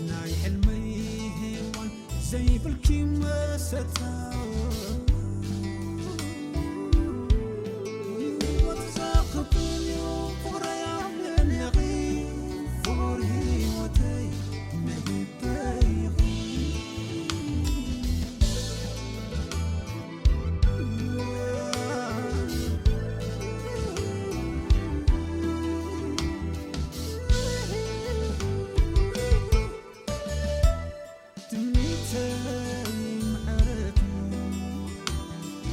ናይ ሕልመይ ሄዋን ዘይብልኪ መሰታ ህይወት ዘኽብን እዩ ፍቕረይ ኣብለለኺ ፍቕር ህይወተይ መህበይኺ ትምኒተይ ምዕረፍዩ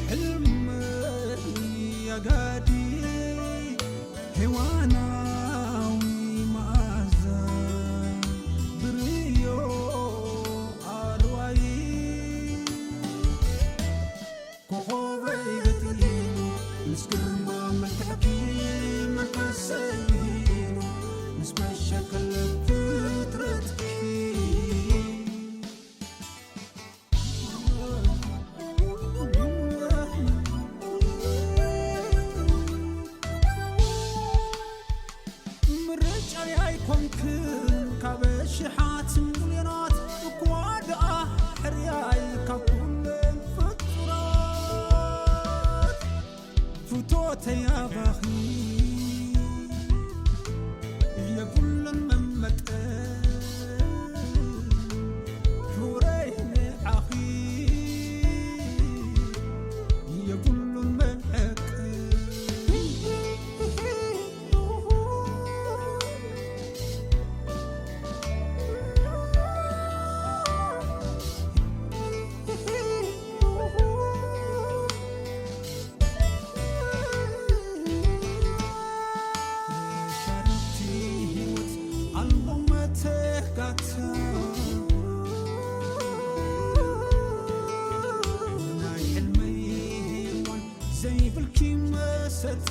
ሕልመይ ኣጋዲ ሄዋናዊ መኣዛ ብርዮ ኣርዋይ ኮኾበይ በጢሉ ምስ ግርማ መልክዕኪ መንፈሰይ ይሂሉ ምስ መሸከለ ፍጥረትኪ ምርጫይ ኣይኮንክን ካብ ሽሓት ሚልዮናት እኳ ደኣ ሕርያይ ካብ ኩለን ፍጡራት ፍቶተይ ኣባኺ የብሉን መመጠን ክብረይ ንዓኺ የብሉን መዕቀን ሻረቲ ህይወት ኣልቦ መተካእታ ናይ ሕልመይ ሄዋን ዘይብልኪ መሰታ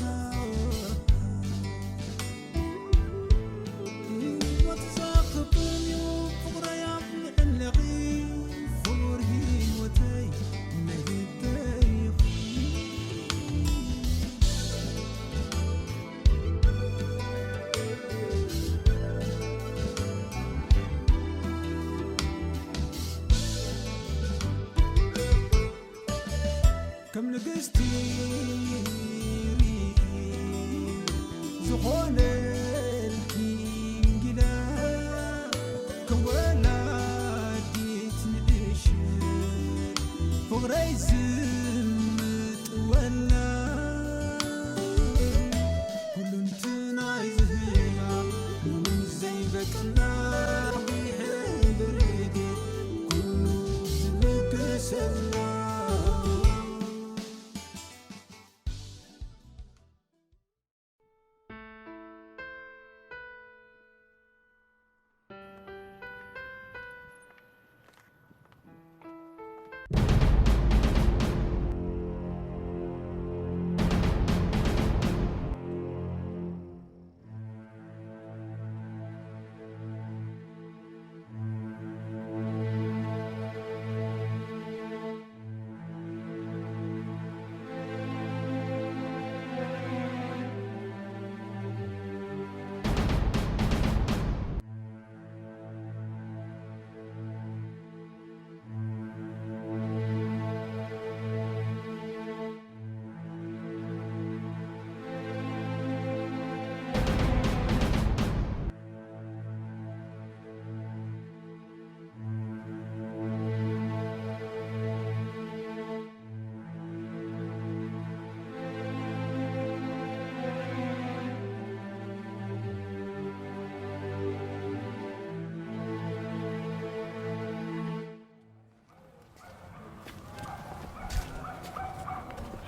ህይወት ዘኽብን እዩ ፍቕረይ ኣብ ልዕለኺ ፍቕር ህይወተይ መህበይኺ ከም ንግስቲ ርኢ ዝኾነልኪ እንግዳ ከም ወላዲት ንእሽት ፍቕረይ ዝምጥወላ ኩሉንትናይ ዝህባ ምንም ዘይበቅላ ብሕብሪ ኩሉ ዝልግሰላ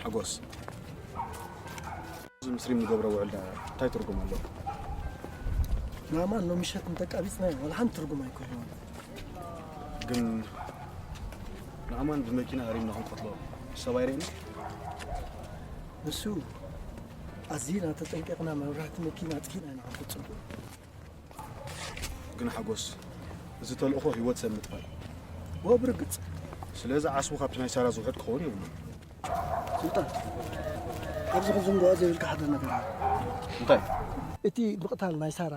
ሓጎስ፣ እዚ ምስ ሪም ንገብሮ ውዕልና እንታይ ትርጉም ኣለዎ? ንኣማን ሎሚ ምሸት እንተቃቢጽናዮ ዋላ ሓንቲ ትርጉም ኣይክህልዎን። ግን ንኣማን ብመኪና ሪም ንኽንቀትሎ ሰብ ኣይርእየና? ንሱ ኣዚና ተጠንቂቕና መብራህቲ መኪና ኣጥፊእና ኢና ክንፍጽሞ። ግን ሓጎስ፣ እዚ ተልእኾ ህይወት ሰብ ምጥፋእ እዩ። እወ፣ ብርግጽ። ስለዚ ዓስቡ ካብቲ ናይ ሳራ ዝውሕድ ክኸውን የብሉን። ሱልጣን፣ ኣብዚ ክትዝንግዖ ዘይብልካ ሓደ ነገር ኣሎ። እንታይ? እቲ ምቕታል ናይ ሳራ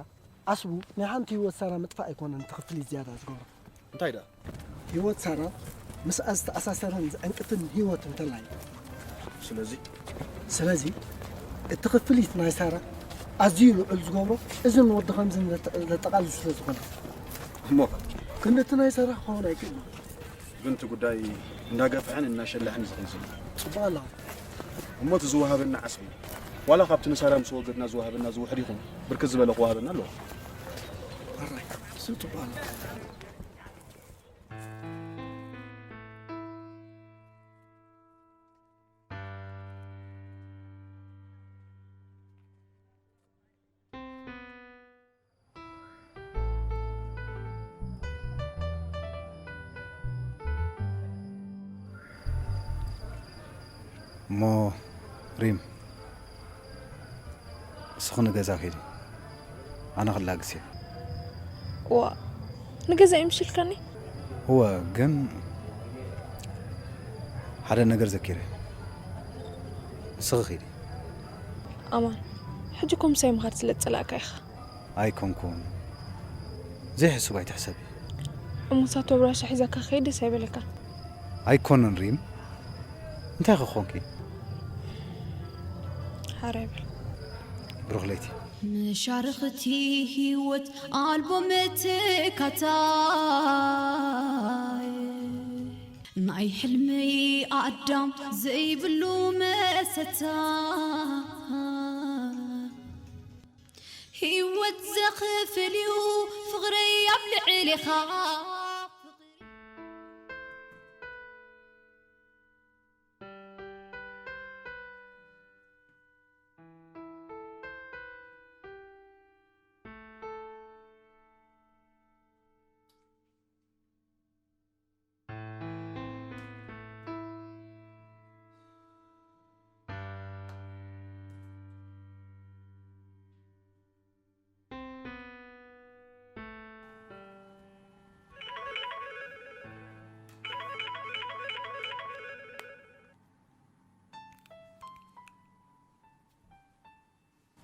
ዓስቡ ናይ ሓንቲ ህይወት ሳራ ምጥፋእ ኣይኮነን እቲ ክፍሊት ዝያዳ ዝገብሮ። እንታይ ደኣ? ህይወት ሳራ ምስኣ ዝተኣሳሰረን ዝዕንቅፍን ህይወት እንተላይ። ስለዚ ስለዚ እቲ ክፍሊት ናይ ሳራ ኣዝዩ ልዑል ዝገብሮ እዚ ንወዲ ከምዚ ዘጠቓልል ስለ ዝኾነ። እሞ ክንዲ እቲ ናይ ሳራ ክኸውን ኣይክእልን። ግን እቲ ጉዳይ እንዳገፍሐን እናሸለሐን ዝኸይድ ዘሎ። ጽቡቕ ኣለኻ። እሞ እቲ ዝወሃበና ዓስቢ ዋላ ካብቲ ንሳራ ምስ ወገድና ዝወሃበና ዝውሕድ ይኹን ብርክት ዝበለ ክወሃበና ኣለዎ። ኣራይ እሱ ጽቡቕ ኣሎ። እሞ ሪም እስኺ ንገዛ ኪዲ ኣነ ክላግስ እየ። ዋ ንገዛ ይምሽልካኒ። እወ ግን ሓደ ነገር ዘኪረ። እስኺ ኪዲ። ኣማን ሕጂ ኮምሳይ ምኻድ ስለ ዝጸላእካ ኢኻ። ኣይኮንኩን። ዘይሕሱብ ኣይትሕሰቢ። እሞ ሳቶ ብራሻ ሒዛካ ከይድ ደስ ኣይበለካ። ኣይኮነን ሪም። እንታይ ክኾንኪ? ሓራይ በል። ብሩኽ ለይቲ። መሻርኽቲ ህይወት ኣልቦ መተካታይ ናይ ሕልመይ ኣዳም ዘይብሉ መሰታ ህይወት ዘኽፍል እዩ ፍቕረይ ኣብ ልዕሌኻ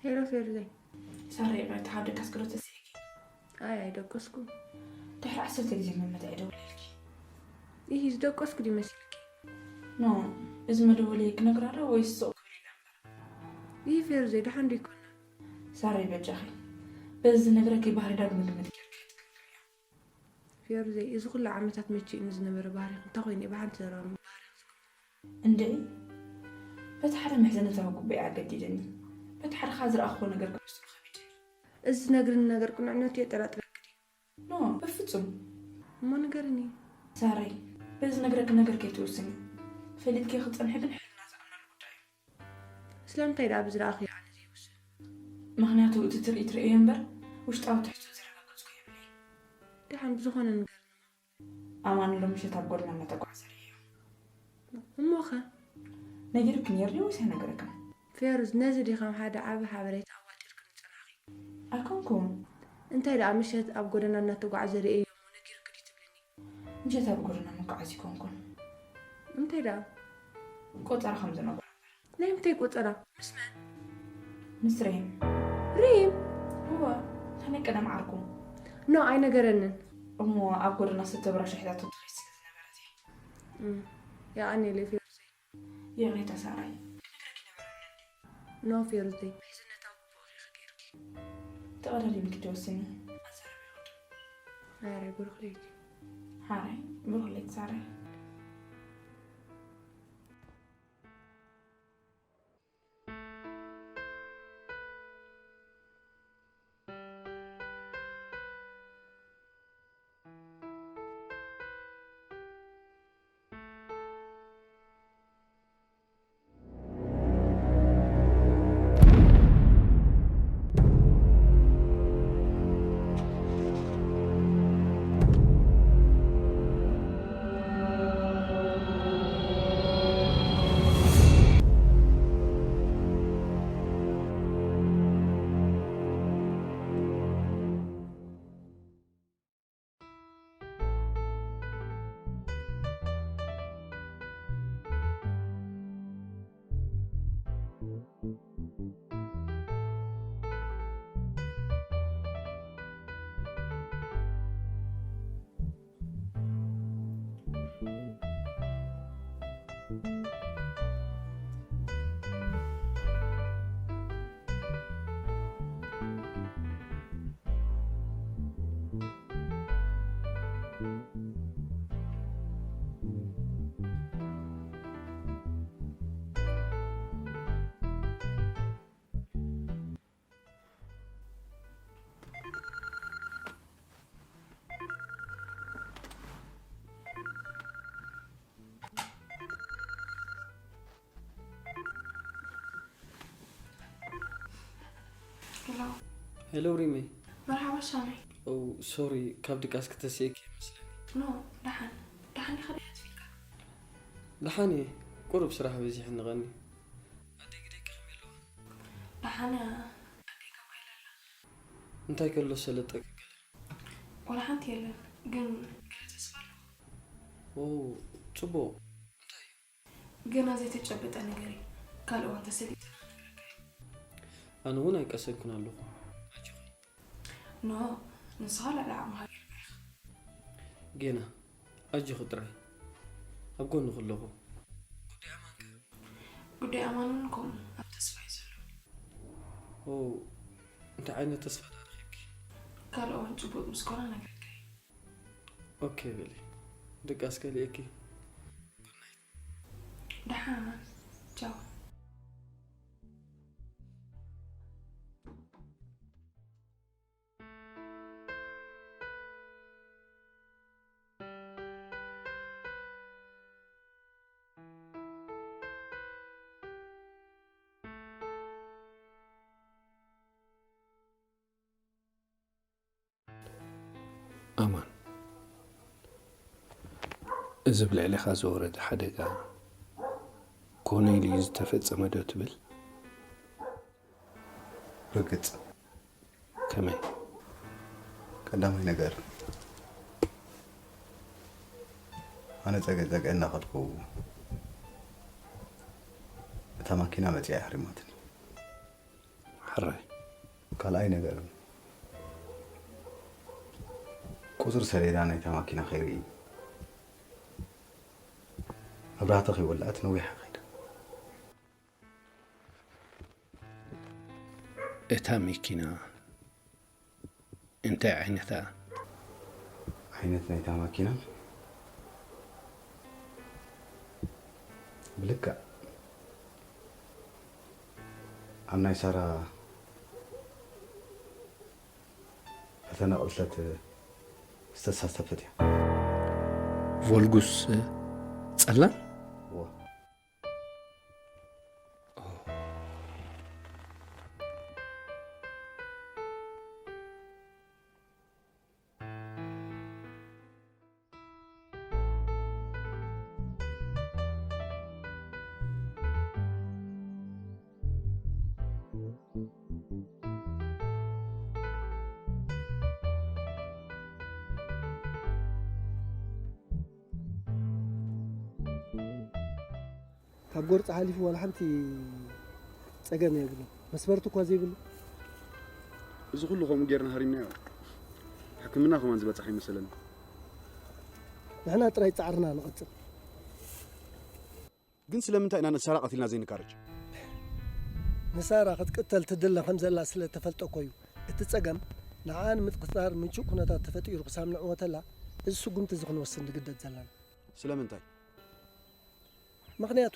ሄሎ ፌርዘይ። ሳራ ይቕረታ ካብ ደቀስኪ ዶ ተሲእኪ? ኣይ ኣይደቀስኩን። ድሕሪ ዓሰርተ ግዜ መመታ እየ ደውለልኪ። ይሂ ዝደቀስኩ ድዩ መሲልኪ? ኖ እዚ መደወለይ ክነግራ ዶ ወይስ ስቕ ክብል ኢለ እምበር? ይሂ ፌርዘይ ደሓን ዶ ይኮና? ሳራ በጃኺ በዚ ዝነግረኪ ባህሪ ዳግመ ግምት ጌርኪ ኣይትግምግምዮ። ፌርዘይ እዚ ኩሉ ዓመታት መቺእኒ ዝነበረ ባህሪኺ እንታይ ኮይኑ እዩ ብሓንቲ ዘረባ ባህሪኺ ዝግምት? እንድዒ በቲ ሓደ ምሕዝነታዊ ጉባኤ ኣገዲደኒ በቲ ሓደ ከዓ ዝረኣኽዎ ነገር ክምስሉ ከቢድ እዩ። እዚ ዝነግርኒ ነገር ቅኑዕነቱ የጠራጥረኪ ድዩ? ኖ በፍጹም። እሞ ንገርኒ። ሳራይ በዚ ዝነግረኪ ነገር ከይትውስኒ። ፈሊጥኪ ክትጸንሒ ግን ሕልና ዝኣምነሉ ጉዳይ እዩ። ስለምንታይ ደኣ ብዝረኣኽዮ ኣነ ዘይውስን? ምኽንያቱ እቲ ትርኢ ትርእዮ እምበር ውሽጣዊ ትሕዝትኡ ዘረጋገጽኩ የብለይን። ደሓን ብዝኾነ ንገርኒ። ኣማን ሎምሸት ኣብ ጎደና እናተጓዕዘ ርእየዮ። እሞኸ? ነጊሩኪ ነይሩ ድዩ ወይስ ኣይነገረክን? ፌሩዝ ነዚ ድዩ ከም ሓደ ዓቢ ሓበሬታ ኣዋጢርክኒ ዝጸናሕኺ? ኣይኮንኩን። እንታይ ደኣ ምሸት ኣብ ጎደና እናተጓዕዘ ርእየዮ እሞ ነጊሩኪ ድዩ ትብልኒ? ምሸት ኣብ ጎደና ምጉዓዝ ኣይኮንኩን። እንታይ ደኣ? ቆጸራ ከም ዝነበሮ። ናይ ምንታይ ቆጸራ? ምስ መን? ምስ ሪም። ሪም? እወ፣ እታ ናይ ቀደም ዓርኩ። ኖ ኣይነገረንን። እሞ ኣብ ጎደና ዝተበላሸ ሒዛቶ ትኸይድ ስለ ዝነበረት እየ። እም፣ የቐንየለይ ፌሩዘይ። ይቕሬታ ሳራይ፣ ክነግረኪ ነበረኒ እንድዩ። ኖ ፌሩዘይ፣ ምሕዝነታዊ ግቡእኺ ኢኺ ገይርኪ። ተቐዳዲምኪ ትወስኒ። ኣዛረቢ ይኹን። ሓራይ ብሩኽ ለይቲ። ሓራይ ብሩኽ ለይቲ ሳራይ። ሄሎ ሪመይ። መርሓባ ሻመይ። ኦ፣ ሶሪ፣ ካብ ድቃስ ክተስየኪ መስለኒ። ኖ፣ ደሓን። ደሓን ዲኻ? ደሓን ትፊልካ? ደሓን እየ። ቁሩብ ስራሕ በዚሕኒ ቀኒ። ኣደይ ግደይ ከመይ ኣለዋ? ደሓን እያ። ኣደይ ከማይ ኣለላ? እንታይ ከሎ ሰለጠ ክገለ? ወላ ሓንቲ የለን፣ ግን ገለ ተስፋ ኣለዎ። ኦ፣ ጽቡቕ። እንታይ እዩ? ገና ዘይተጨበጠ ነገር እዩ። ካልእ እዋን ተሰሊጥና ክነግረካ እዩ። ኣነ እውን ኣይቀሰንኩን ኣለኹ። ኣጆኺ። ኖ፣ ንስኻ ልዕሊ ዓቕምኻ ጌርካ ኢኻ። ጌና፣ ኣጆኺ ጥራይ። ኣብ ጎንኺ ኣለኹ። ጉዳይ ኣማን ከ? ጉዳይ ኣማን እውን ከምኡ ኣብ ተስፋ እዩ ዘሎ። ኦ፣ እንታይ ዓይነት ተስፋ ደኣ ረኺብኪ? ካልእ እዋን ጭቡጥ ምስ ኮነ እነግረካ እየ። ኦኬ በሊ። ድቃስ ከሊኤኪ። ጉድ ናይት። ደሓን። ቻው። ኣማን፣ እዚ ብልዕሌኻ ዝወረደ ሓደጋ ኮነ ኢሉ እዩ ዝተፈጸመ ዶ ትብል? ርግጽ። ከመይ? ቀዳማይ ነገር፣ ኣነ ጸገ-፣ ጸገ እናኸድኩ እታ ማኪና መጺኣ ኣሕሪማትኒ። ሕራይ። ካልኣይ ነገር፣ ቁጽሪ ሰሌዳ ናይታ ማኪና ከይርኢ፣ መብራህቲ ከይወልዐት ነዊሕ ከይደ። እታ መኪና እንታይ ዓይነታ? ዓይነት ናይታ ማኪና ብልክዕ ኣብ ናይ ሳራ ፈተነ ቅትለት ዝተሳተፈት እያ። ቮልጉስ ጸላም? እወ። ካብ ጎርፂ ሓሊፉ ዋላ ሓንቲ ፀገም የብሉን። መስፈርቲ እኳ ዘይብሉ። እዚ ኩሉ ከምኡ ጌርና ሃሪምናዮ። ሕክምና ከማን ዝበፅሕ ኣይመሰለኒ። ንሕና ጥራይ ፃዕርና ንቐፅል። ግን ስለምንታይ ኢና ንሳራ ቀቲልና ዘይንካረጅ? ንሳራ ክትቅተል ትድለ ከም ዘላ ስለ ተፈልጠ እኮ እዩ። እቲ ጸገም ንዓኣ ንምጥርጣር ምቹእ ኩነታት ተፈጢሩ ክሳብ ንዕወተላ፣ እዚ ስጉምቲ እዚ ክንወስድ ንግደድ ዘለና። ስለምንታይ? ምኽንያቱ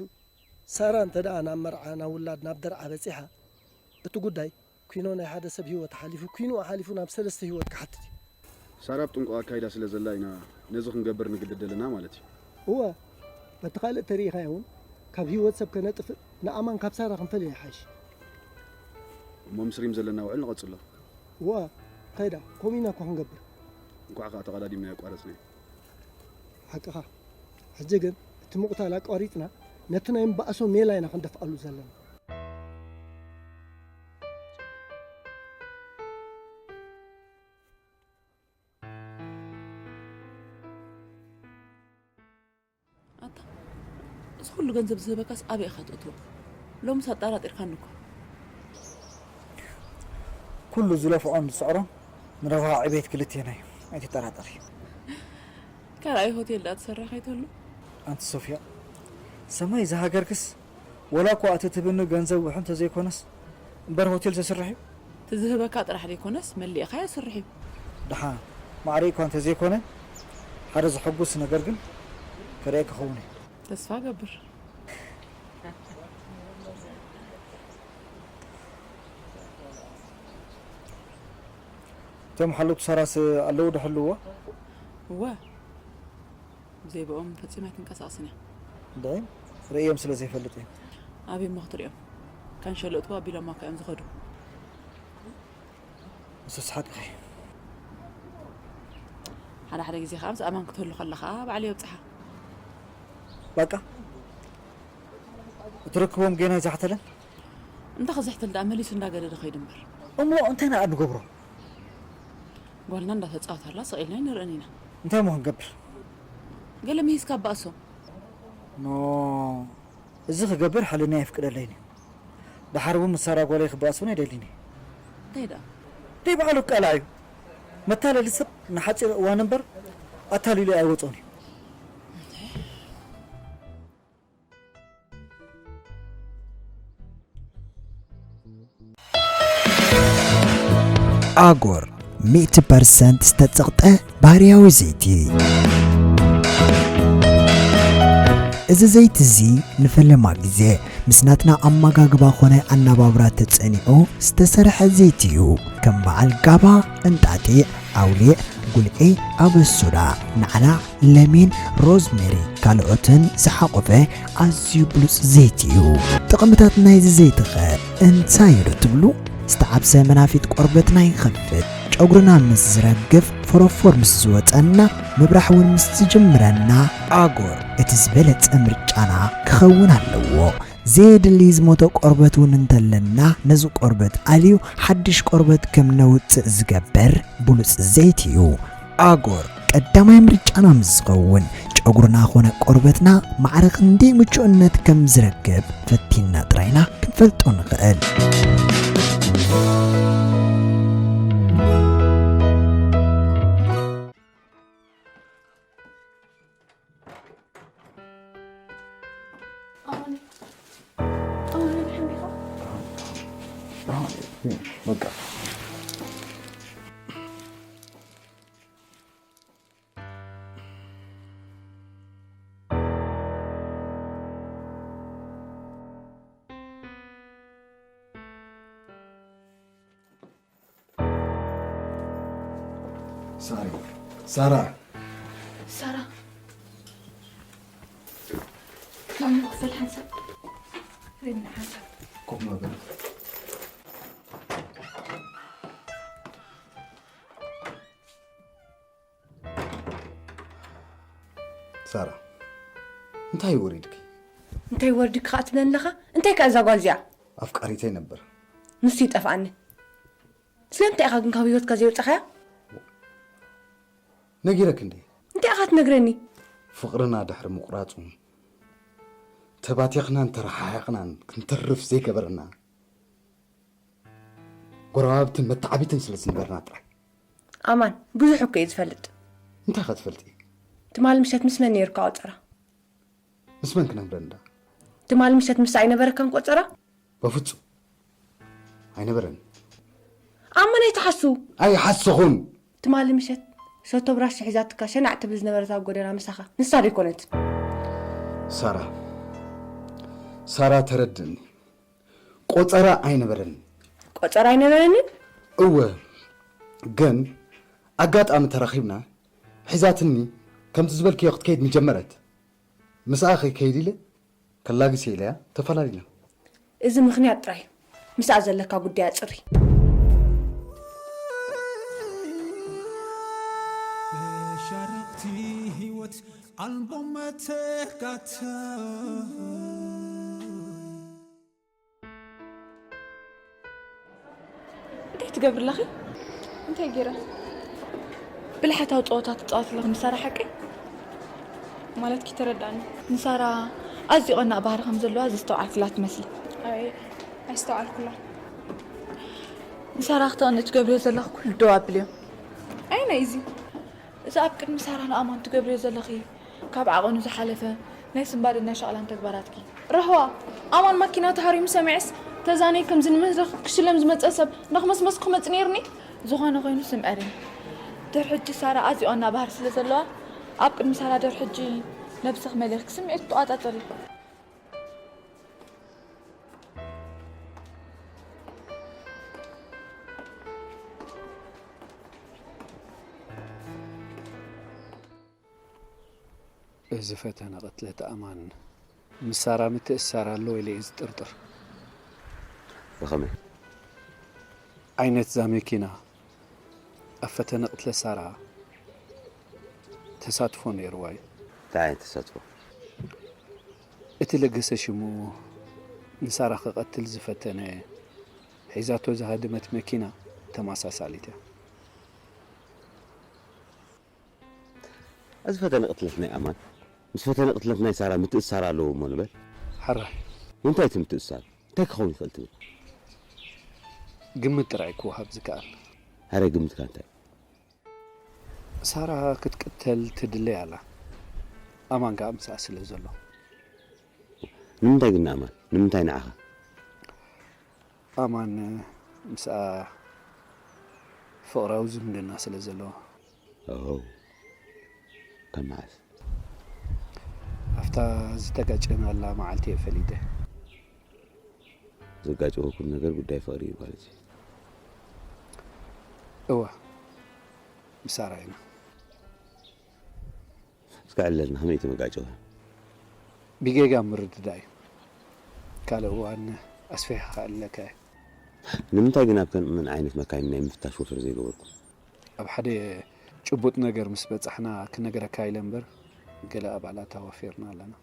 ሳራ እንተ ደኣ ናብ መርዓ፣ ናብ ውላድ፣ ናብ ደርዓ በጺሓ፣ እቲ ጉዳይ ኲኖ ናይ ሓደ ሰብ ህይወት ሓሊፉ፣ ኲንኡ ሓሊፉ ናብ ሰለስተ ህይወት ክሓትት እዩ። ሳራ ኣብ ጥንቁቕ ኣካይዳ ስለ ዘላ ኢና ነዚ ክንገብር ንግደድ ዘለና ማለት እዩ። እወ፣ በቲ ካልእ ተሪኢኻዮ እውን ካብ ህይወት ሰብ ከነጥፍእ ንኣማን ካብ ሳራ ክንፈልዮ ይሓይሽ። እሞ ምስ ሪም ዘለና ውዕል ንቐጽሎ። እወ፣ ከይዳ፣ ከምኡ ኢና እኮ ክንገብር። እንኳዕ ከኣ ተቐዳዲምና ኣቋረጽናዮ። ሓቅኻ። ሕጂ ግን እቲ ምቕታል ኣቋሪጽና ነቲ ናይ ምባእሶ ሜላ ኢና ክንደፍኣሉ ዘለና። ኣታ፣ እዚ ኩሉ ገንዘብ ዝህበካስ ኣበይ ኢኻ ትእትዎ? ሎምስ ኣጠራጢርካኒ እኮ። ኩሉ ዝለፍዖን ዝጽዕሮን ንረብሓ ዕቤት ክልቴና እዩ፣ ኣይትጠራጠሪ። ካልኣይ ሆቴል ደኣ ትሰርሕ ከይትህሉ? ኣንቲ ሶፍያ፣ ሰማይ ዝሃገርክስ፣ ወላ እኳ እቲ ትብኒ ገንዘብ ውሑ እንተዘይኮነስ፣ እምበር ሆቴል ዘስርሕ እዩ። እቲ ዝህበካ ጥራሕ ዘይኮነስ፣ መሊእኻ የስርሕ እዩ። ደሓን፣ ማዕረ እኳ እንተዘይኮነ፣ ሓደ ዘሐጉስ ነገር ግን ከርእየኪ ክኸውን እዩ። ተስፋ እገብር። እቶም ሓለውቲ ሳራስ ኣለዉ ዶ ይሕልውዋ? እወ፣ ብዘይ ብኦም ፈጺማ ኣይትንቀሳቐስን እያ። እንድዒ፣ ርእዮም ስለ ዘይፈልጥ እዮም። ኣበይ እሞ ክትርእዮም? ካንሸሎ እትዋ ኣቢሎማ እኮ እዮም ዝኸዱ። ንሱስ ሓቅኺ። ሓደ ሓደ ግዜ ከዓ ምስ ኣማን ክትህሉ ከለኻ ባዕሉ የብፅሓ። በቃ እትረክቦም ጌና ይዛሕተለን። እንተ ክዝሕተል ደኣ መሊሱ እንዳገደደ ከይዱ እምበር። እሞ እንታይ ኢና ንገብሮ? ጓልና እንዳተፃወታላ ስቕ ኢልና ኣይንርእን ኢና። እንታይ እሞ ክንገብር? ገለ ምሂዝካ ኣባእሶ። ኖ፣ እዚ ክገብር ሓልና የፍቅደለይን እዩ። ደሓር እውን ምስ ሳራ ጓለይ ክባእስ እውን ኣይደልን እየ። እንታይ ደኣ? ደይ ባዕሉ ቃላዕ እዩ። መታለሊ ሰብ ንሓፂር እዋን እምበር ኣታሊሉ ኣይወፅኦን እዩ። ኣጎር ሚእቲ ፐርሰንት ዝተጸቕጠ ባህርያዊ ዘይቲ። እዚ ዘይቲ እዚ ንፈለማ ግዜ ምስ ናትና ኣመጋግባ ኾነ ኣነባብራ ተጸኒዑ ዝተሰርሐ ዘይቲ እዩ። ከም በዓል ጋባ፣ እንጣጢዕ፣ ኣውሊዕ፣ ጉልዒ፣ ኣበሱዳ፣ ናዕናዕ፣ ለሚን፣ ሮዝሜሪ ካልኦትን ዝሓቖፈ ኣዝዩ ብሉጽ ዘይቲ እዩ። ጥቕምታት ናይዚ ዘይቲኸ እንታይ እዩ ዶ ትብሉ? ዝተዓብሰ መናፊት ቆርበትና ይኸፍት። ጨጉርና ምስ ዝረግፍ፣ ፎሮፎር ምስ ዝወጸና፣ ምብራሕ እውን ምስ ዝጅምረና፣ ኣጎር እቲ ዝበለጸ ምርጫና ክኸውን ኣለዎ። ዘየድሊ ዝሞተ ቆርበት እውን እንተለና፣ ነዚ ቆርበት ኣልዩ ሓድሽ ቆርበት ከም ነውጽእ ዝገብር ብሉጽ ዘይቲ እዩ። ኣጎር ቀዳማይ ምርጫና ምስ ዝኸውን፣ ጨጉርና ኾነ ቆርበትና ማዕረ ክንደይ ምቹእነት ከም ዝረክብ ፈቲንና ጥራይና ክንፈልጦ ንኽእል። ኣማን፣ ኣማን፣ ሓሚኻ? በቃ ሳሪ፣ ሳራ፣ ሳራ፣ ሎሚ ክፍል ሓንሳብ ሪምና ሓንሳብ ኮፍ በል። ሳራ፣ እንታይ ወሪድኪ? እንታይ ወርድኪ ከዓ ትብለኒ ኣለኻ? እንታይ ከ እዛ ጓል እዚኣ? ኣፍቃሪተይ ነበር። ንሱ ይጠፍኣኒ። ስለምንታይ ኢኻ ግን ካብ ህይወትካ ዘይወጻኻያ? ነጊረክ እንዴ? እንታይ ኢኻ ትነግረኒ? ፍቕርና ድሕሪ ምቑራጹ ተባቲኽናን ተረሓሒቕናን ክንተርፍ ዘይገበረና ጎረባብትን መተዓቢትን ስለ ዝነበርና ጥራይ። ኣማን፣ ብዙሕ እኮ እየ ዝፈልጥ። እንታይ ኸ ትፈልጢ? ትማሊ ምሸት ምስ መን ነይርካ ቆጸራ? ምስ መን ክነግረን እንዳ? ትማሊ ምሸት ምስ ኣይነበረካን ቆጸራ? በፍጹም ኣይነበረን። ኣመን ኣይትሓሱ። ኣይሓስኹን። ትማሊ ምሸት ሸቶ ብራሽ ሒዛትካ ሸናዕ ትብል ዝነበረት ኣብ ጎደና ምሳኻ ንሳ ዶ ኣይኮነትን? ሳራ፣ ሳራ ተረድእኒ። ቆጸራ ኣይነበረን። ቆጸራ ኣይነበረንን? እወ፣ ግን ኣጋጣሚ ተራኺብና ሒዛትኒ ከምቲ ዝበልክዮ ክትከይድ ምጀመረት። ምስኣ ከይከይድ ኢለ ከላግስ ኢለያ ተፈላሊና። እዚ ምኽንያት ጥራይ ምስኣ ዘለካ ጉዳይ ኣጽሪ። መሻርኽቲ ህይወት ኣልቦ መተካእታ። እንታይ ትገብሪ ኣለኺ? እንታይ ገይረ? ብልሓታዊ ፀወታ ትፃወት ኣለኺ ምስ ሳራ ሓቀይ? ማለትኪ ተረዳእኒ። ንሳራ ኣዝዩ ቀናእ ባህሪ ከም ዘለዋ ዘስተውዓልክላ ትመስሊ። ኣይ ኣይስተውዓልኩላ። ንሳራ ክተቕንእ ትገብርዮ ዘለኺ ኩሉ ደው ኣብልዮ። ኣይ ናይ እዚ እዚ ኣብ ቅድሚ ሳራ ንኣማን ትገብርዮ ዘለኺ ካብ ዓቐኑ ዝሓለፈ ናይ ስንባደን ናይ ሻቕላን ተግባራትኪ። ራህዋ፣ ኣማን ማኪና ተሃሪሙ ሰሚዐስ ተዛንየ ከምዚ ንመድረኽ ክሽለም ዝመጸ ሰብ ነኽመስመስኩ ክመጽእ ነይሩኒ። ዝኾነ ኮይኑ ስምዐኒ። ድሕሪ ሕጂ ሳራ ኣዝዩ ቀናእ ባህሪ ስለ ዘለዋ ኣብ ቅድሚ ሳራ ድሕሪ ሕጂ ነብስኺ መሊኽኪ ስምዒት ትቆጻጸሪ። እዚ ፈተነ ቅትለት ኣማን ምስ ሳራ ምትእስሳር ኣለዎ ኢለ እየ ዝጥርጥር። ብኸመይ? ዓይነት እዛ መኪና ኣብ ፈተነ ቅትለት ሳራ ተሳትፎ ነይርዋ እዩ። እንታይ ዓይነት ተሳትፎ? እቲ ለገሰ ሽሙ ንሳራ ክቐትል ዝፈተነ ሒዛቶ ዝሃደመት መኪና ተመሳሳሊት እያ። እዚ ፈተነ ቅትለት ናይ ኣማን ምስ ፈተነ ቅትለት ናይ ሳራ ምትእስሳር ኣለዎ እሞ ንበል። ሓራይ ንምንታይ እቲ ምትእስሳር? እንታይ ክኸውን ይኽእል ትብል? ግምት ጥራይ ክወሃብ ዝከኣል። ኣረ ግምትካ እንታይ? ሳራ ክትቅተል ትድለይ ኣላ። ኣማን ከኣ ምስኣ ስለ ዘሎ። ንምንታይ ግን ንኣማን? ንምንታይ ንዓኻ? ኣማን ምስኣ ፍቕራዊ ዝምድና ስለ ዘለዎ። ኦ ካብ መዓስ? ኣብታ ዝተጋጨናላ መዓልቲ እየ ፈሊጠ። ዘጋጨወኩም ነገር ጉዳይ ፍቕሪ እዩ ማለት እዩ። እወ ምሳራ ኢና። እስከ ዕለልና ከመይ ተመጋጨወ? ብጌጋ ምርድዳእ እዩ። ካልእ እዋን ኣስፊሕኻ እለካ እየ። ንምንታይ ግን ኣብ ከምእን ዓይነት መካይን ናይ ምፍታሽ ወፍሪ ዘይገበርኩም? ኣብ ሓደ ጭቡጥ ነገር ምስ በጻሕና ክነገረካ ኢለ እምበር ገለ ኣባላት ኣዋፊርና ኣለና።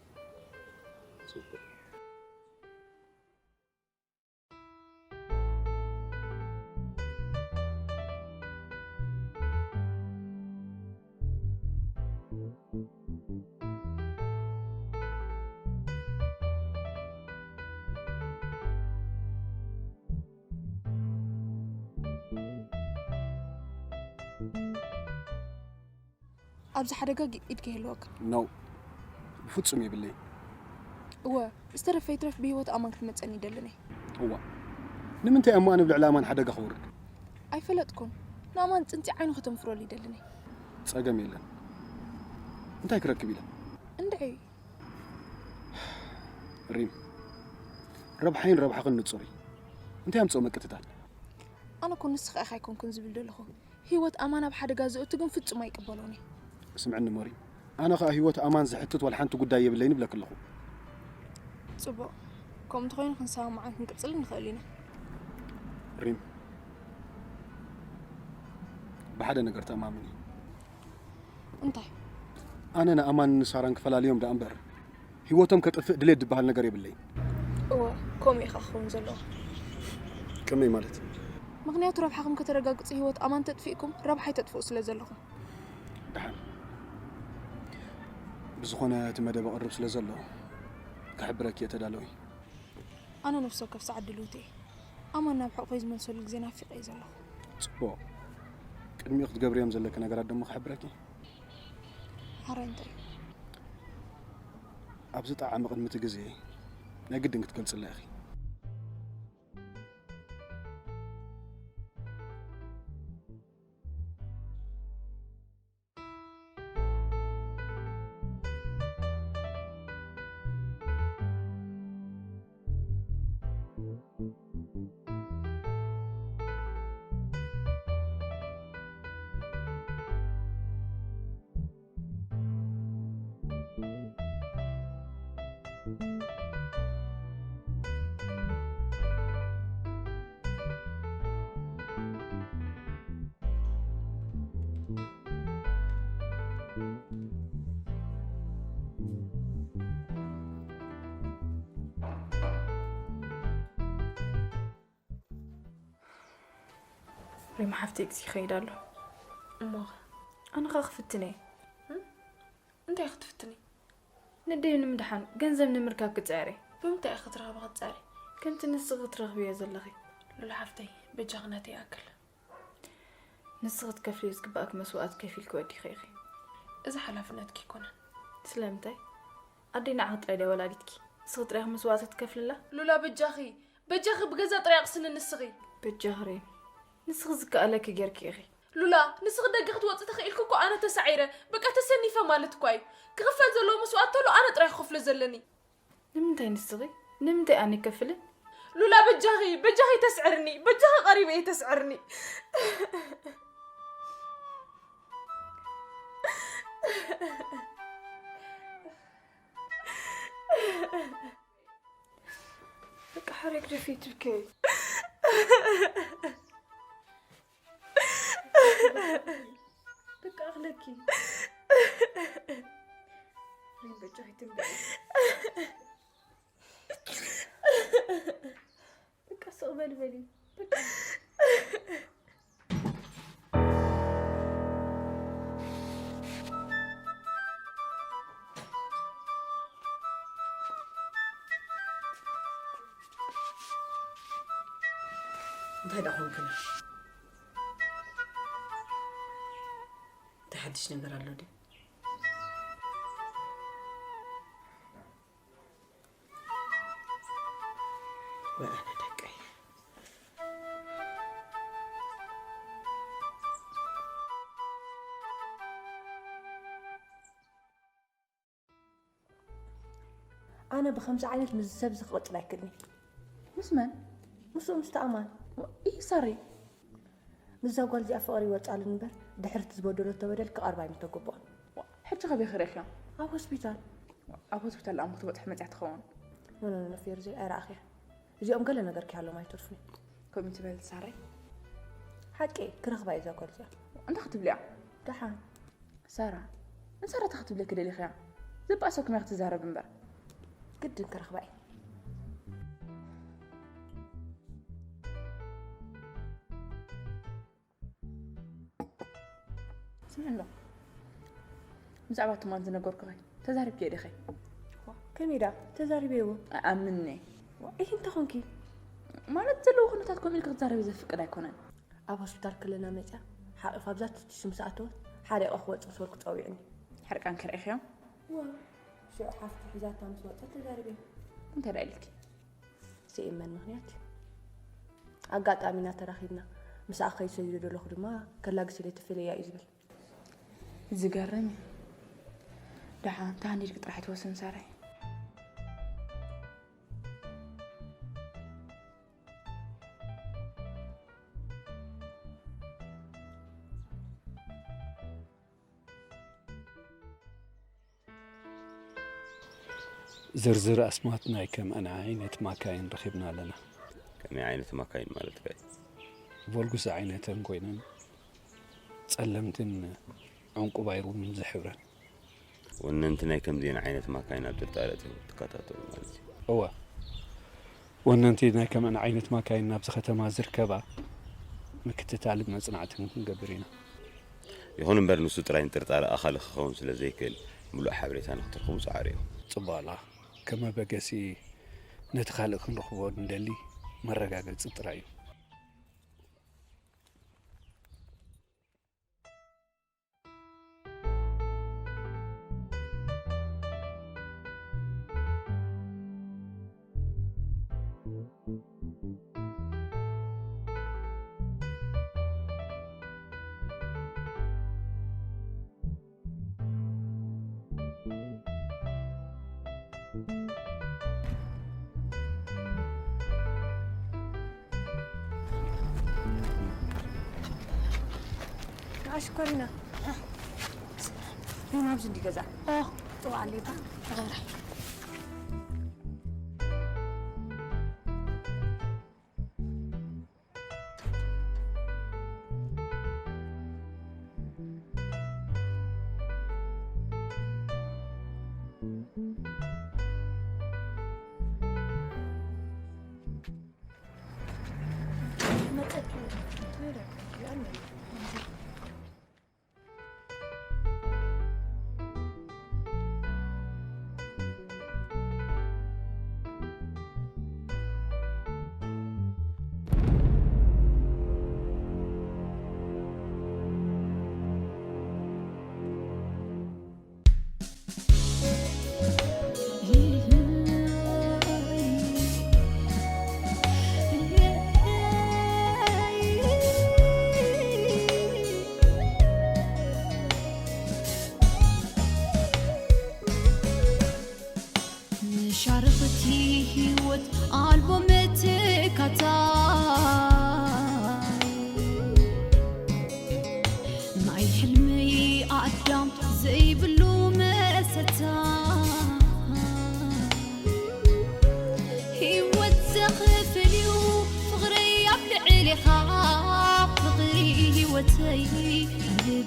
ኣብዚ ሓደጋ ግ- ኢድካ ይህልወካ። ነው ብፍጹም የብለይ። እወ ዝተረፈ ይትረፍ ብህይወት ኣማን ክትመፀኒ ይደልን እየ። እዋ ንምንታይ እሞ ኣነ ብልዕሊ ኣማን ሓደጋ ክወርድ? ኣይፈለጥኩን። ንኣማን ፅንፂ ዓይኑ ከተንፍረሉ ይደልን እየ። ጸገም የለን። እንታይ ክረክብ ኢለ? እንድዒ ሪም፣ ረብሓይን ረብሓኽን ንጹር እዩ። እንታይ ኣምጽኦ ምቅትታል? ኣነ እኮ ንስኻ ኢኻ ኣይኮንኩን ዝብል ዘለኹ። ህይወት ኣማን ኣብ ሓደጋ ዘእቱ ግን ፍጹም ኣይቅበሎን እየ። ስምዕኒ ሞሪ፣ ኣነ ኸኣ ህይወት ኣማን ዝሕትት ዋላ ሓንቲ ጉዳይ የብለይን ይብለኪ ኣለኹ። ጽቡቕ፣ ከምኡ እንተኾይኑ ክንሰማማዕን ክንቅጽልን ንኽእል ኢና። ሪም፣ ብሓደ ነገር ተኣማመኒ። እንታይ? ኣነ ንኣማን ንሳራን ክፈላልዮም ደኣ እምበር ህይወቶም ከጥፍእ ድሌት ዝበሃል ነገር የብለይን። እወ፣ ከምኡ እዩ ኸኣ ክኸውን ዘለዎ። ከመይ ማለት? ምኽንያቱ ረብሓኹም ከተረጋግጹ ህይወት ኣማን ተጥፊእኩም ረብሓይ ተጥፍኡ ስለ ዘለኹም። ደሓን፣ ብዝኾነ እቲ መደብ ኣቕርብ ስለ ዘሎ ክሕብረኪ እየ፣ ተዳለዊ። ኣነ ነፍሲ ወከፍ ሰዓት ድልውቲ እየ። ኣማን ናብ ሕቑፈይ ዝመልሰሉ ግዜ ናፊቐ እየ ዘለኹ። ጽቡቕ፣ ቅድሚኡ ክትገብርዮም ዘለኪ ነገራት ደሞ ክሕብረኪ። ሓራይ እንታይ እዩ? ኣብዚ ጣዕሚ ቅድሚ እቲ ግዜ ናይ ግድን ክትገልጽላ ኢኺ። ሪም ሓፍተይ፣ ግዜ ይኸይድ ኣሎ። እሞኸ? ኣነ ኸኣ ክፍትን እየ። እንታይ ክትፍትኒ? ነደይ ንምድሓን ገንዘብ ንምርካብ ክጽዕር እየ። ብምንታይ ኢኺ ክትረኽቢ ክትጸዕሪ? ከምቲ ንስኺ ክትረኽብዮ ዘለኺ። ሉላ ሓፍተይ፣ በጃኺ ናተይ ይኣክል። ንስኺ ክትከፍልዮ ዝግባእኪ መስዋእቲ ከፊልኪ ወዲኺ ኢኺ። እዚ ሓላፍነትኪ ኣይኮነን። ስለምንታይ? ኣደይ ንዓኺ ጥራይ ድያ ወላዲትኪ? ንስኺ ጥራይ ኢኺ መስዋእቲ ክትከፍልላ? ሉላ በጃኺ፣ በጃኺ ብገዛ ጥራይ ኣቕስኒ ንስኺ። በጃኺ ሪም፣ ንስኺ ዝከኣለኪ ጌርኪ ኢኺ። ሉላ፣ ንስኺ ደገ ክትወጺ ተኽኢልኪ እኮ ኣነ ተሳዒረ፣ በቃ ተሰኒፈ ማለት እኳ እዩ። ክኽፈል ዘለዎ መስዋእቲ ተሎ ኣነ ጥራይ ክኸፍሎ ዘለኒ። ንምንታይ ንስኺ? ንምንታይ ኣነ ይከፍልን? ሉላ በጃኺ፣ በጃኺ ተስዕርኒ፣ በጃኺ ቀሪበ እየ ተስዕርኒ። በቃ ሓረግ ደፊትብከይ። በቃ ኣኽለኪ። ሪም በጃኺ ትንበይ። በቃ ስቕ በል በሊ። በቃ። እንታይ ደኣ ኾንክና? እንታይ ሓድሽ ነገር ኣሎ ድዩ? ወይ ኣነ ደቀይ። ኣነ ብኸምዚ ዓይነት ምስ ሰብ እዚ ክቕጽል ኣይክእልን። ምስ መን? ምስኡ፣ ምስቲ ኣማን። ዋ፣ ኢሂ ሳሪ። ምስዛ ጓል እዚኣ ፍቕሪ ይወጻልን እምበር፣ ድሕርቲ ዝበደለቶ በደል ክቐርባ ኣይምተገብኦን። ዋ፣ ሕጂ ከበይ ክርእኽዮም? ኣብ ሆስፒታል። ዋ፣ ኣብ ሆስፒታል ደኣ እሞ ክትበጽሕ መጺኣ ትኸውን። ኖ፣ ኖ፣ ኖ፣ ፌርዚ፣ ኣይረኣኽያ። እዚኦም ገለ ነገር ክሃሎም ኣይተርፉን። ከምኡ ትበል ሳረይ። ሓቂ፣ ክረኽባ እየ እዛ ጓል እዚኣ። እንታይ ክትብልያ? ደሓን። ሳራ፣ ንሳራ እንታይ ክትብለኪ ደሊኽያ? ዘባእሰኩም እያ ክትዛረብ እምበር። ግድን ክረኽባ እየ። ስምዒ ኣሎ። ብዛዕባ ትማል ዝነገርኩኺ ተዛሪብኪዮ ዲኺ? ዋ፣ ከመይ ደኣ? ተዛሪበዮ። ኣኣምንኒ። ዋ፣ ኢሂ እንታይ ኾንኪ? ማለት ዘለዎ ኩነታት ከምኡ ኢልኪ ክትዛረቢ ዘፍቅድ ኣይኮነን። ኣብ ሆስፒታል ከለና መጺኣ ሓቒፋ ኣብዛ ትሽቲ ምስ ኣተወት ሓሪቐ ክወጽእ ምስ በልኩ ጸዊዑኒ። ሕርቃንኪ ርኢኽዮ? ዋ፣ ሽዑ ሓፍቱ ሒዛታ ምስ ወጸት ተዛሪበዮ። እንታይ ደኣ ኢልኪ? ዘየእመን ምኽንያት እዩ። ኣጋጣሚና ተራኺብና። ምስኣ ክኸይድ ሰዲደ ደለኹ ድማ ከላግስ ኢለ ተፈልየያ እዩ ዝብል። ዝገርም እዩ። ደሓን ተሃኒድኪ ጥራሕ ኣይትወስን ሳራይ። ዝርዝር ኣስማት ናይ ከምኣን ዓይነት ማካይን ረኺብና ኣለና። ከመይ ዓይነት ማካይን ማለትካ እዩ? ቮልጉስ ዓይነተን ኮይነን ጸለምትን ዕንቁባይ ሩምን ዝሕብረን። ወነንቲ ናይ ከምዚአን ዓይነት ማካይን ኣብ ጥርጣረ እቶም ትከታተሉ ማለት እዩ? እወ። ወነንቲ ናይ ከምኣን ዓይነት ማካይን ናብዚ ከተማ ዝርከባ ምክትታልን መጽናዕትን ክንገብር ኢና። ይኹን እምበር ንሱ ጥራይ ንጥርጣረ ኣኻሊ ክኸውን ስለ ዘይክእል ምሉእ ሓበሬታ ንክትረኽቡ ጻዕሩ እዩ። ጽቡቕ ኣላ። ከም መበገሲ ነቲ ካልእ ክንረኽቦ ንደሊ መረጋገጺ ጥራይ እዩ። ኣሽኮሪና ሪም ኣብዚ እንዲ ገዛ ኦ ጥዋ ኣለይታ።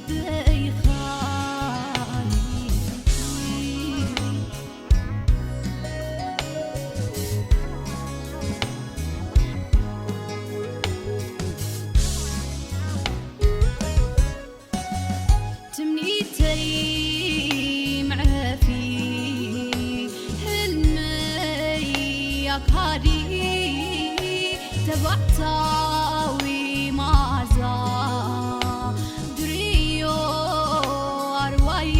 ደይኻ ትምኒተይ መዕረፊ ህልመይ ኣካሊ ተባዕታዊ መዓዛ ድርዮ ኣርዋይ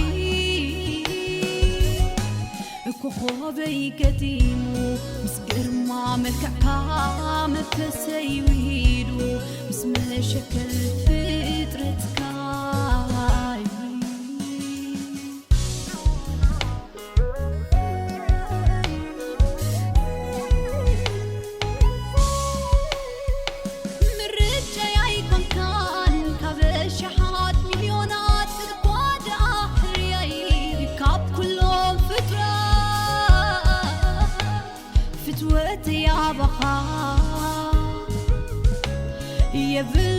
ኮኾበይ ገጢሙ ምስ ግርማ መልክዕካ መንፈሰይ ውሂዱ ምስ መሸከል ፍጥረትካ ምርጫይ ኣይኮንካን ካብ ሸሓት ሚልዮናት እኳ ደኣ ሕርያይ ካብ ኩሎም ፍጥረት ፍትወት ያባኻ የብል